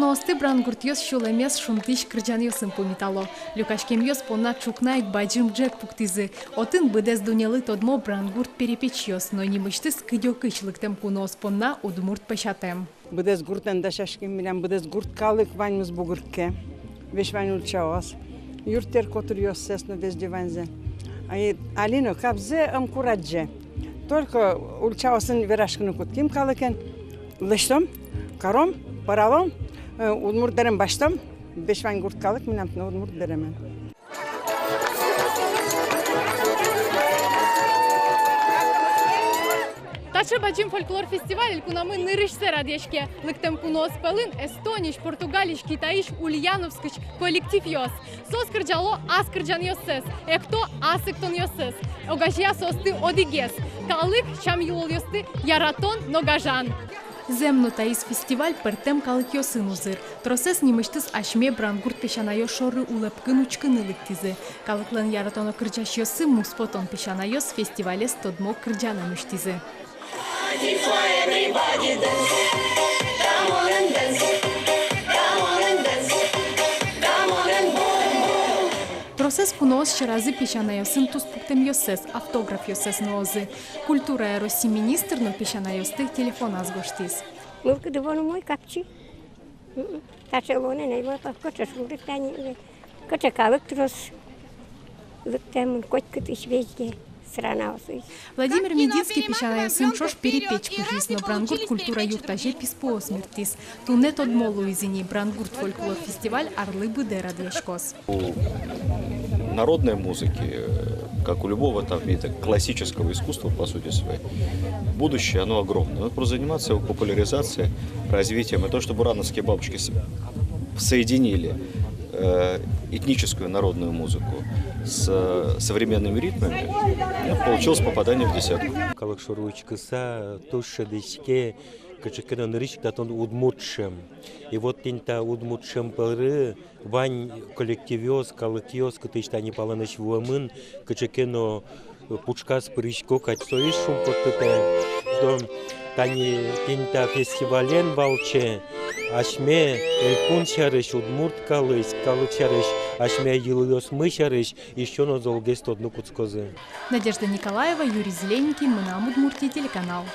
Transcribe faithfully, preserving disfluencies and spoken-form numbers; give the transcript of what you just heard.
Куноосты брангуртъёс сюлэмез шунтӥсь кырӟанъёсын пумитало. Люкаськемъёс понна ӵукна ик бадӟым ӝӧк пуктӥзы. Отын быдэс дуннелы тодмо брангурт перепечъёс, но нимысьтыз кыдёкысь лыктэм куноос понна удмурт песятэм. Быдэс гуртэн дасяським, милям быдэс гурт калык ваньмыз бугыртӥське. Весь вань ульчаос, юртъер котыръёссэс но везде ваньзэ. Али но капзэ ӧм курадӟе. Только ульчаосын вераськыны кутским калыкен. Лэсьтом, каром, пӧралом, э, удмурт дэрем басьтом. Весь вань гурт калык мынам но удмурт дэремен. Таӵе бадӟым фольклор фестиваль элькунамы нырысьсэ радъяське. Лыктэм куноос пӧлын Эстониысь, Португалиысь, Китайысь, Ульяновскысь коллективъёс. Соос кырӟало ас кырӟанъёссэс, экто ас эктонъёссэс. Огазея соосты одӥгез: калык сям-йылолъёсты яратон но гажан. Зэм но, таиз фестиваль пӧртэм калыкъёсын узыр. Тросэз нимысьтыз асьме брангурт песянайёс шоры улэпкын учкыны лыктӥзы. Калыклэн яратоно кырӟасьёссы, муспотон песянайёс, фестивалез тодмо кырӟанэн усьтӥзы. Тросэз куноос сьӧразы песянайёсын туспуктэмъёссэс, автографъёссэс нуозы. Культурая Росси министр но песянайёсты телефоназ гожтӥз. Мылкыды вон умой капчи. Мгм. Таӵе луонэн ӧй вал, кыӵе шулдыр тани, кыӵе калык трос лыктэмын котькытысь, везде странаосысь. Владимир Мединский песянайёсын ӵош перепеч пыжиз но Брангурт культура юртазе писпуос мерттӥз. Туннэ тодмо луиз ини: Брангурт фольклор фестиваль арлы быдэ радъяськоз. Народной музыки, э, как у любого там вида классического искусства, по сути своей, будущее, оно огромное. Надо просто заниматься его популяризацией, развитием. И то, что бурановские бабушки с-, соединили, э, этническую народную музыку с, э, современными ритмами, ну, получилось попадание в десятку. Калык шоры учкыса, туж шӧдӥське, кыӵе ке но нырысь ик татын удмурт шӧм. И вот тӥни та удмурт шӧм пыр вань коллективъёс, калыкъёс, кытысь тани палэнысь вуэмын, кыӵе ке но, э, пушказ пырисько кадь, соиз шумпоттытэ. Что тани тӥни та фестивален валче асьме элькун сярысь, удмурт калык, калык сярысь, асьме йылолъёсмы сярысь ещё но золгес тодыны кутскозы. Надежда Николаева, Юрий Зелененький, «Мынам Удмуртие» телеканал.